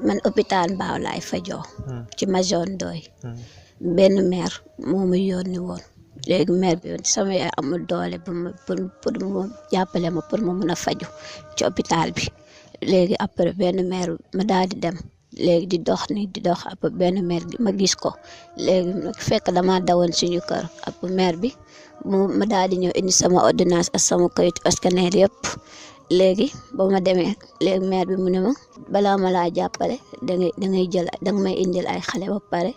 man hôpital Mbao laay fajoo. ci ma zone doy. benn mère moo ma yónni woon. léegi mère bi sama yaay amul doole pour mu jàppale ma pour ma mun a faju ci hôpital bi léegi après benn mère ma daal di dem léegi di dox après benn mère ma gis ko léegi fekk dama dawoon suñu kër après mère bi ma daal di ñëw indi sama ordonnance ak sama kayitu scanner yëpp léegi ba ma demee léegi mère bi mu ne ma balaa ma laa jàppale danga may indil ay xale ba pare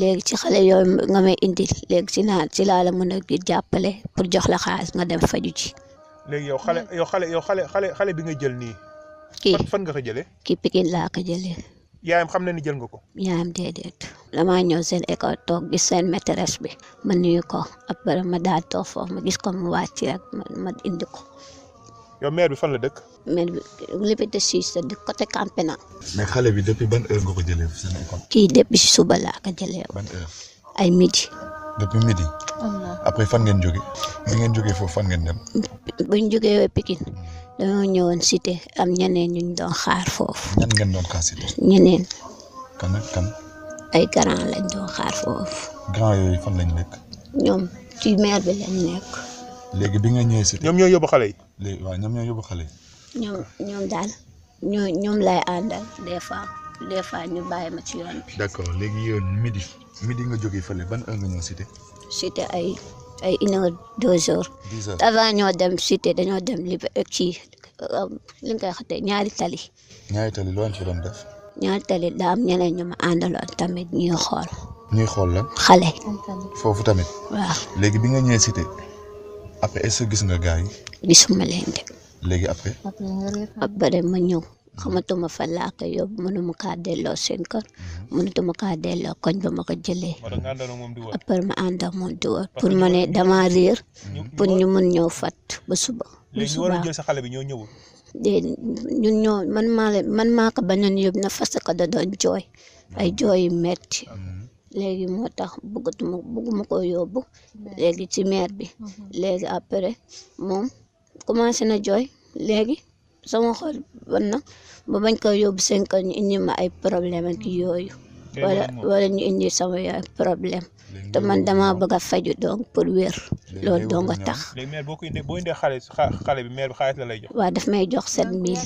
léegi ci xale yooyu nga may indil léegi ci laa la mën a jàppale pour jox la xaalis nga dem faju ji. léegi xale bi nga jël nii. fan nga ko jëlee. kii Pikine laa ko jëlee. yaayam xam na ni jël nga ko. yaayam déedéet damaa ñëw seen école toog gis seen maîtresse bi ma nuyu ko après ma daal toog foofu ma gis ko mu wàcc rek ma indi ko. yow mère bi fan la dëkk. mère bi Liberté 6 di côté Camp Pénal. mais xale bi depuis ban heure nga ko jëlee seen école. kii depuis si suba laa ko jëlee. ban heure. ay midi. depuis midi. après fan ngeen jóge bi ngeen jógee foofu fan ngeen dem. buñ jógee Pikine dañoo ñëwoon cité am ñeneen ñu doon xaar foofu. ñan ngeen doon xaar cité. ñeneen. kan ak kan. ay grand lañ doon xaar foofu. grand yooyu fan lañ nekk. ñoom ci maire bi lañ nekk. léegi bi nga ñëwee cité. ñoom ñoo yóbbu xale yi. léegi waaw ñoom ñoo yóbbu xale yi. ñoom daal ñoom lay àndal des fois ñu bàyyi ma ci yoon bi. d'accord léegi yow midi nga jógee fële ban heure nga ñëw cité. cité ay 1 heure 2 heures. 10 heures avant ñoo dem cité dañoo dem li nga koy xatee ñaari tali. ñaari tali loo ci doon def. ñaari tali daa am ñeneen ñu ma àndaloon tamit ñuy xool. ñuy xool la. xale. foofu tamit. waaw léegi bi nga ñëwee cité après est-ce que gis nga gars yi. gisuma leen de. léegi après. après ma ñëw xamatuma fa laa ko yóbbu mënuma kaa delloo seen kër mënatuma kaa delloo koñ ba ma ko jëlee. après ma ànd ak moom di wër pour ma ne dama réer pour ñu mun ñëw fat ba suba. léegi ñu war a jël sa xale bi ñoo ñëwul. man maa ko bañoon yóbbu na parce que da doon jooy ay jooy yu metti léegi moo tax bëgguma ko yóbbu léegi ci maire bi léegi après moom commencé na jooy léegi sama xol ban na ba bañ ko yóbbu seen kër ñu indi ma ay problème ak yooyu wala ñu indi sama yaay problème te man dama bëgg a faju donc pour wér loolu doo nga tax. léegi maire boo indee xale bi maire bi xaalis la lay jox. waaw daf may jox 7000.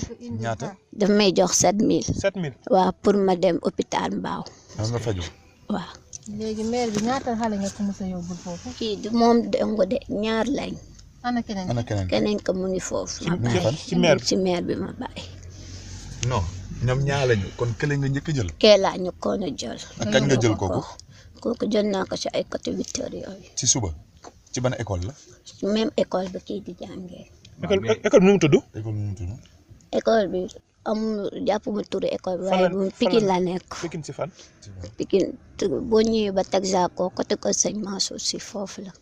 ñaata. daf may jox 7000. 7000. waaw pour ma dem hôpital Mbao. nga faju. waaw. léegi maire bi ñaata xale nga ko mos a yóbbul foofu. kii du moom dong de ñaar lañ. ana keneen. keneen ko mu ngi foofu. ma bàyyi ci maire bi ma bàyyi. non ñoom ñaar lañu kon kële nga njëkk a jël. kee laa ñu koon a jël. ak kañ nga jël kooku. kooku jël naa ko ci ay côté 8 heures yooyu. ci suba ci ban école la. même école bi kii di jàngee. école bi nu mu tudd. école bi amul jàpp ma turu école bi waaye bu Pikine la nekk. Pikine si fan. Pikine boo ñëwee ba Texaco côté ko sëñ Mansour si foofu la.